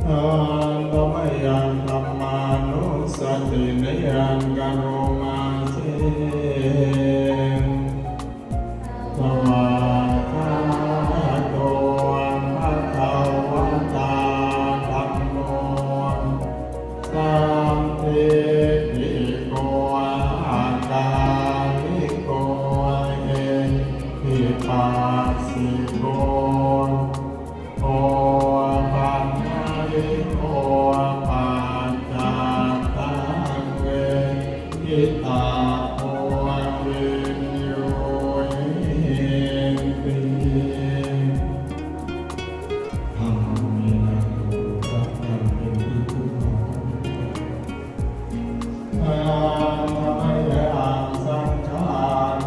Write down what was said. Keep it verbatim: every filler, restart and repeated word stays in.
Handa mayaṃ dhammānussatinayaṃ karoma se. Svākkhāto bhagavatā dhammo sandiṭṭhiko akāliko ehipassiko opanayiko paccattaṃ veditabbo viññūhīti. Dhammaṃ munirajo saggaṃ